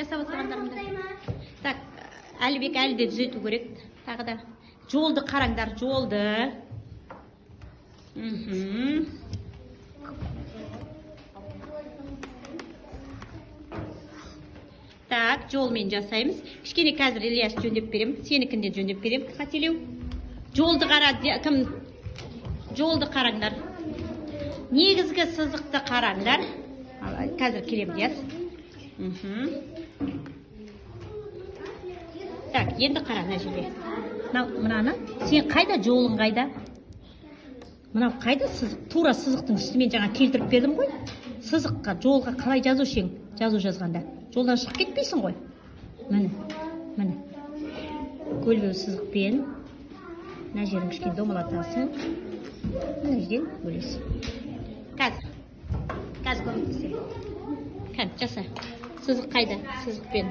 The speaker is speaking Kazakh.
Жасап отырғандарыңды. Так, Әлібек, әлі де түзету керек тағы да. Жолды қараңдар, жолды. Так, жолмен жасаймыз. Кішкене қазір, Ильяс, жөндеп беремін. Сенікін де жөндеп беремін, қателеу. Жолды қара, кім? Жолды қараңдар. Негізгі сызықты қараңдар. Ал, қазір келемін, Диас. Так, енді қара мына жерде. Мынау, мынаны. Сен қайда, жолың қайда? Мынау қайда сызық? Тура сызықтың үстімен жаңа келтіріп бердім ғой. Сызыққа, жолға қалай жазушы ең? Жазу жазғанда. Жолдан шығып кетпейсің ғой. Міне, міне. Көлбеу сызықпен мына жерін кішкене домалатасың. Мына жерден бөлесің. Қазір. Қазір көмектесемін. Кән, жаса. Сызық қайда? Сызықпен.